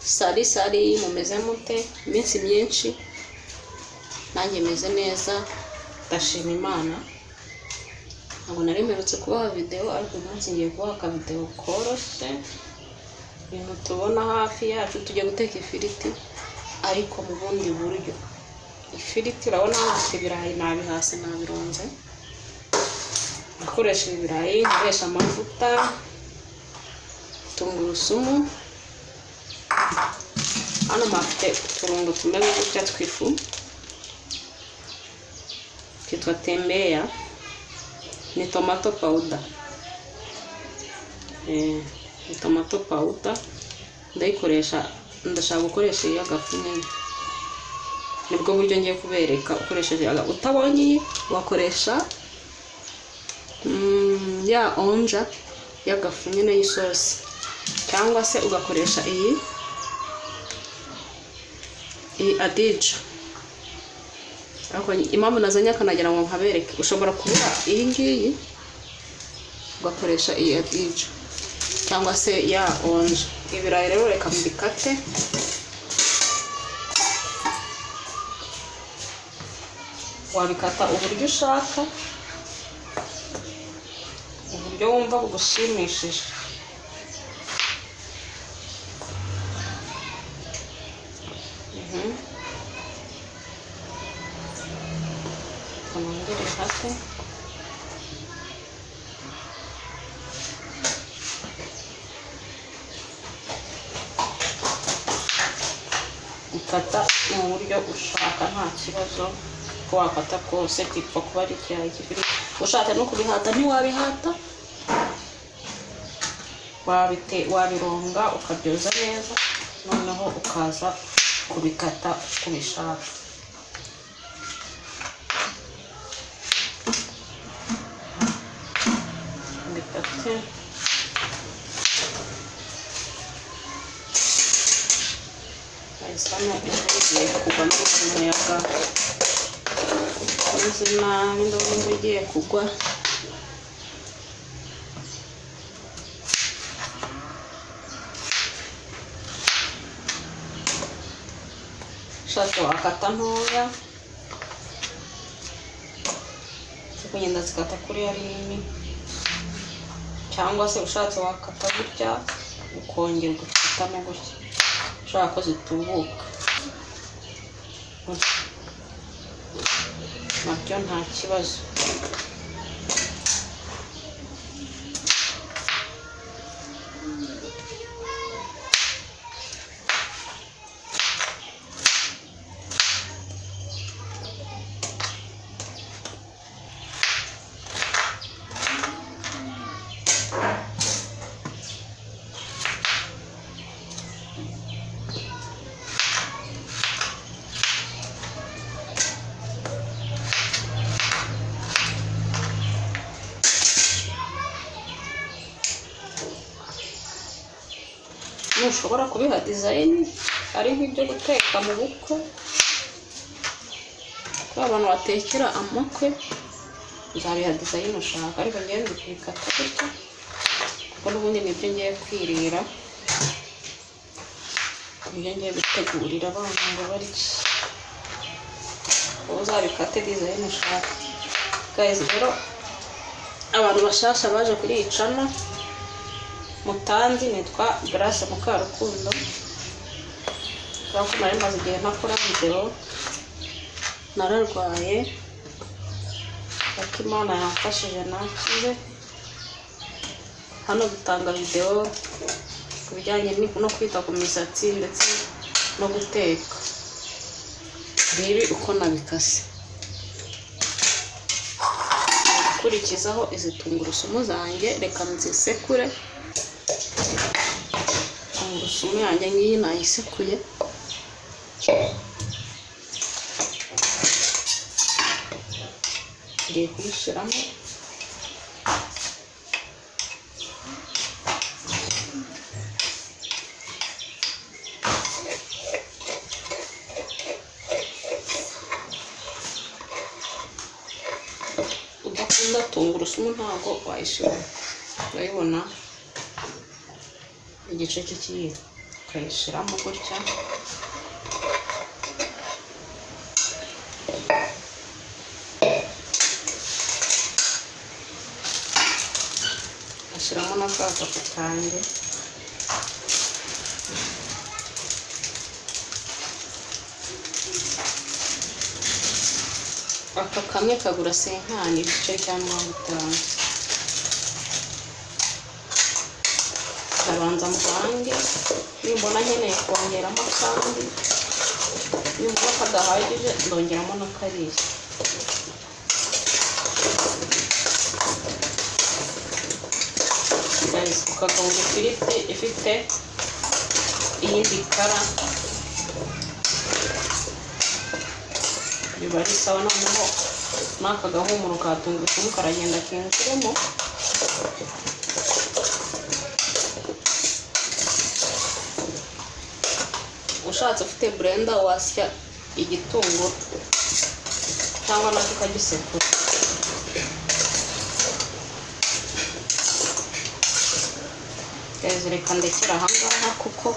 Salut salut, mumeze mute? Iminsi myinshi, nanjye meze neza, ndashima Imana. Ntabwo nari mperutse kubaha videwo, ariko uyu munsi ngiye kubaha akavidewo koroshye, ibintu tubona hafi yacu. Tugiye guteka ifiriti ariko mu bundi buryo. Ifiriti urabona hano mfite ibirayi, nabihase, nabironze, nkoresha ibirayi, nkoresha amavuta, tungurusumu. Hano mpafite uturungo tumeze gutya tw'ifu, twitwa tembeya, ni tomato powder. Ni tomato powder ndayikoresha, ndashaka gukoresha iy'agafu nyine, nibwo buryo ngiye kubereka. Ukoresheje, utabonye iyi, wakoresha ya onja y'agafu nyine y'isosi, cyangwa se ugakoresha iyi adija. Ariko impamvu nazanye akanagira ngo nkabereke, ushobora kubura iyi ngiyi ugakoresha iyi adija cyangwa se ya onja. Ibirayi rero reka mbikate. Wabikata uburyo ushaka, uburyo wumva bugushimishije. Nongere nkate. Ukata mu buryo ushaka, nta kibazo ko wakata kose, gipfa kuba ari ikirayi cy'ifiriti. Ushatse no kubihata ntiwabihata, wabite wabironga ukabyoza neza, noneho ukaza kubikata uko ubishaka. Mbikate. Hano imvura igiye kugwa, n'umuyaga umeze nabi, ndabona imvura igiye kugwa. Ushatse wakata ntoya, kugenda zikata kuri ari nini, cyangwa se ushatse wakata gutya ukongera ugakatamo gutya, ushaka ko zitubuka nabyo nta kibazo. Ntushobora kubiha design, ari nk'ibyo guteka mu bukwe, kuko abantu batekera amakwe, uzabiha design ushaka, ariko ngewe ndi kubikata gutya kuko n'ubundi nibyo ngiye kwirira, nibyo ngiye gutegurira abana ngo barye. Wowe uzabikate design ushaka. Guys, rero abantu bashasha baje kuri iyi channel mutanzi, nitwa Grace Mukarukundo. Kubera ko nari maze igihe ntakora videwo, nararwaye, ariko Imana yamfashije nakize. Hano dutanga videwo ku bijyanye no kwita ku misatsi ndetse no guteka. Ngibi uko nabikase. Gukurikizaho izi tungurusumu zanjye, reka nzisekure. Tungurusumu yanjye ngiyi nayisekuye. Ngiye kuyishyiramo. Udakunda tungurusumu ntabwo wayishyiramo. Urayibona igice cy'ikiyiko. Ukayishyiramo gutya. Ngashyiramo na ka gafu kanjye. Aka kamwe kagura senkani, igiceri cya 50. Ndabanza mvange, nimbona nkeneye kongeramo akandi, nimbona kadahagije ndongeramo na kariya. Guys, ukagabura ifiriti ifite iyindi kara biba ari sawa. Noneho n'aka gahumuro ka tungurusumu karagenda kinjiremo. Ushatse ufite blender wasya igitunguru cyangwa nacyo ukagisekura. Guys, reka ndekere ahangaha kuko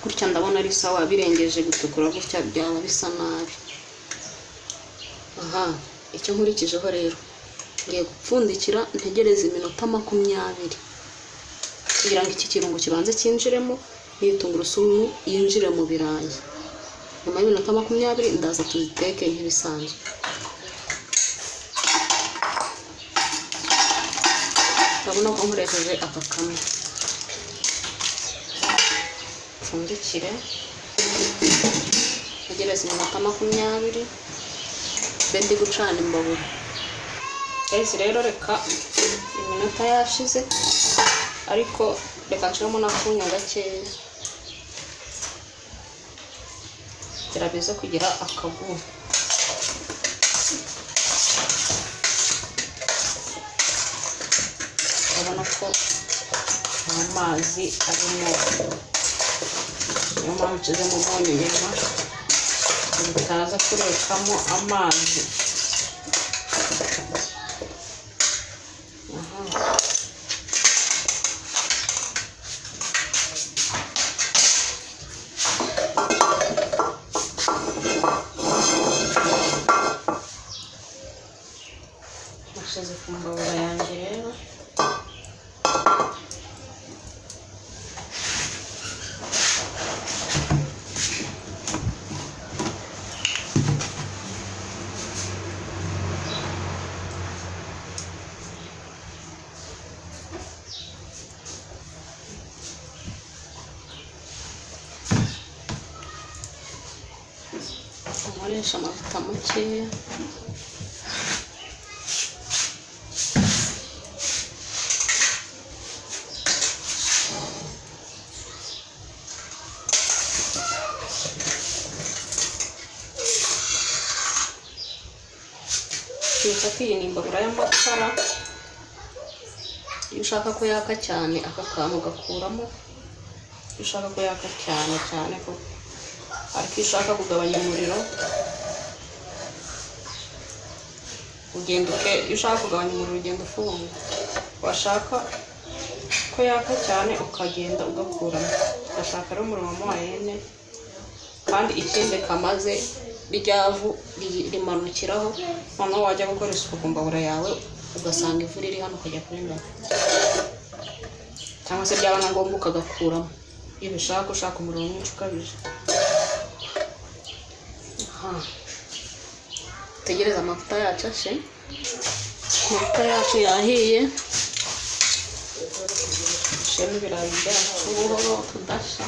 gutya ndabona ari sawa, birengeje gutukura gutya byaba bisa nabi. Aha, icyo nkurikijeho rero, ngiye gupfundikira ntegereze iminota 20 kugira ngo iki kirungo kibanze cyinjiremo n'iyi tungurusumu yinjire mu birayi. Nyuma y'iminota 20 ndaza tuziteke nk'ibisanzwe. Urabona ko nkoresheje aka kamwe. Pfundikire ntegereze iminota 20 mbe ndi gucana imbabura. Guys, rero reka iminota yashize, ariko reka nshiremo n'akunyu gakeya kugira bize kugira akaguhu. Urabona ko nta mazi arimo, niyo mpamvu nshizemo umunyu nyuma bitaza kurekamo amazi. Aha. Nashize ku mbabura yanjye rero. Nkoresha amavuta makeya. Twibutsa ko iyi ni imbabura y'amakara, iyo ushaka ko yaka cyane aka kantu gakuramo, iyo ushaka ko yaka cyane cyane koko, ariko iyo ushaka kugabanya umuriro ugenda uke, iyo ushaka kugabanya umuriro ugenda ufunga, washaka ko yaka cyane ukagenda ugakuramo. Ugashaka rero umuriro wa moyenne, kandi ikindi kamaze ryavu rimanukiraho, noneho wajya gukora isuku ku mbabura yawe ugasanga ivu riri hano ukajya kurimena, cyangwa se byaba na ngombwa ukagakuramo iyo ubishaka, ushaka umuriro mwinshi ukabije. Aha, tegereza amavuta yacu ashe. Amavuta yacu yahiye, dushyiremo ibirayi byacu buhoro tudasha.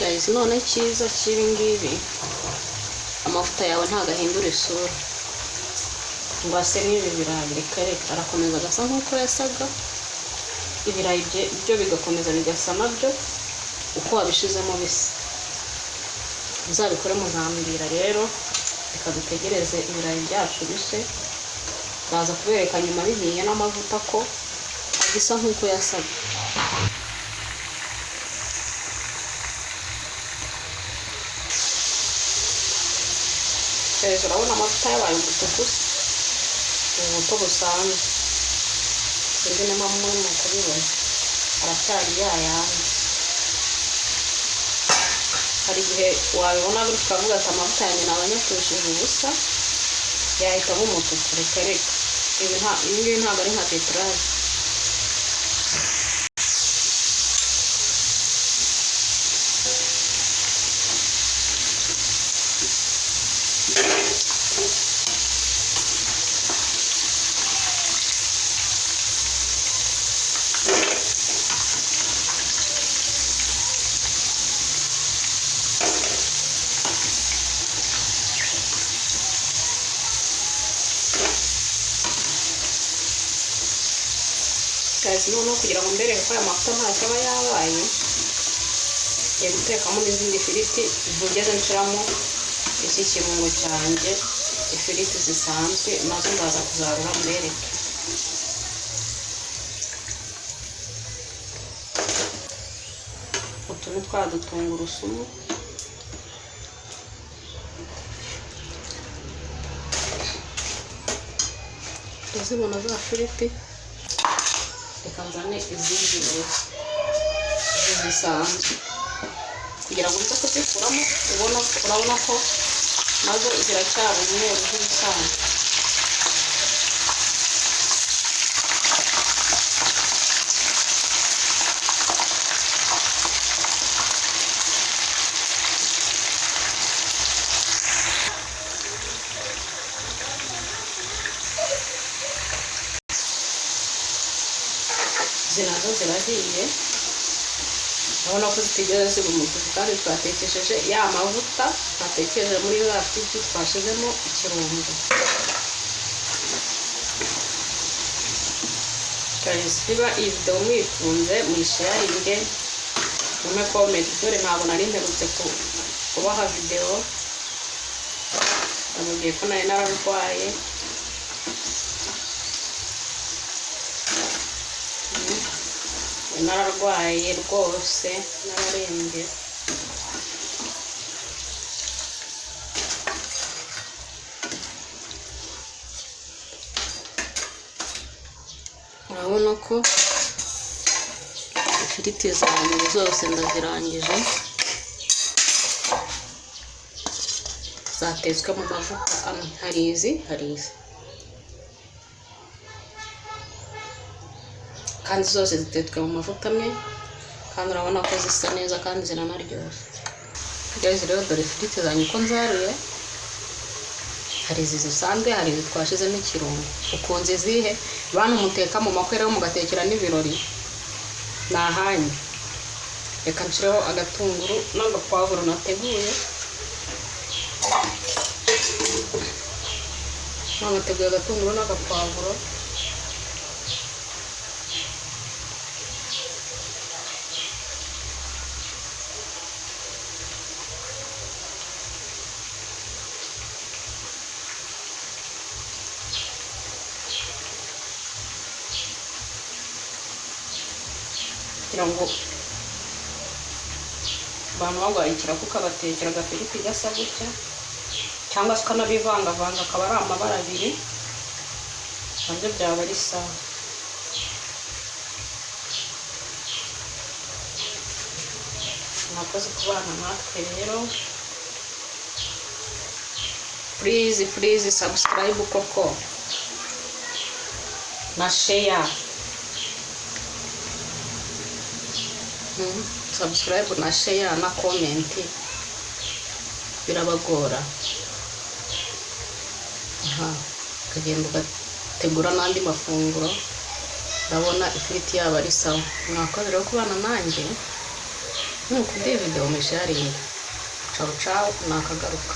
Guys, none cyiza cy'ibi ngibi, amavuta yawe ntabwo ahindura isura ngo ase n'ibi birayi. Reka reka, arakomeza agasa nk'uko yasaga, ibirayi byo bigakomeza bigasa nabyo uko wabishizemo bisa. Muzabikore muzambwira. Rero reka dutegereze ibirayi byacu bishye, ndaza kubereka nyuma bihiye n'amavuta ko agisa nk'uko yasaga. Hejuru urabona amavuta yabaye umutuku, ubuto busanzwe, sinzi niba murimo kubibona, aracyari yayandi. Hari igihe wabibona gutyo ukavuga ati amavuta yanjye naba nyapfushije ubusa, yahita aba umutuku. Reka reka, ibi ngibi ntabwo ari nka beterave. Guys, noneho kugira ngo mbereke ko aya mavuta ntacyo aba yabaye, ngiye gutekamo n'izindi firiti ntigeze nshiramo iki kirungo cyanjye. Ifiriti zisanzwe nazo ndaza kuzarura mbereke. Utu ni twa dutungurusumu, ndazibona za firiti. Reka nzane izindi rero, izi zisanzwe, kugira ngo nze kuzikuramo. Urabona ko nazo ziracyari umweru nk'ibisanzwe. Izi nazo zirahiye, urabona ko zitigeze ziba umutuku, kandi twatekesheje ya mavuta twatekereje muri za firiti twashyizemo ikirungo. Guys, niba iyi video mwikunze, muyisharinge, mume comment. Dore ntabwo nari mperutse kubaha video, nababwiye ko nari nararwaye. Nararwaye rwose, nararembye. Urabona ko ifiriti zanjye zose ndazirangije, zatetswe mu mavuta amwe. Hari izi, hari izi, kandi zose zitetswe mu mavuta amwe, kandi urabona ko zisa neza kandi ziranaryoshye. Guys, rero dore ifiriti zanjye uko nzaruye. Hari izi zisanzwe, hari izi twashizemo ikirungo. Ukunze izihe? Bantu muteka mu makwe rero, mugatekera n'ibirori, ni ahanyu. Reka nshireho agatunguru n'agapavuro nateguye. Nateguye agatunguru n'agapavuro. Kugira ngo abantu barwaye ikirago ukabatekera agafiriti gasa gutya, cyangwa se ukanabivangavanga akaba ari amabara abiri, nabyo byaba ari sawa. Mwakoze kubana natwe rero. Please, please subscribe koko na share. Subscribe na share na comment birabagora. Aha ukagenda ugategura n'andi mafunguro, ndabona ifiriti yaba ari sawa. Mwakoze rero kubana nanjye. Nukunda iyi video, musharinge. Cawu cawu, nakagaruka.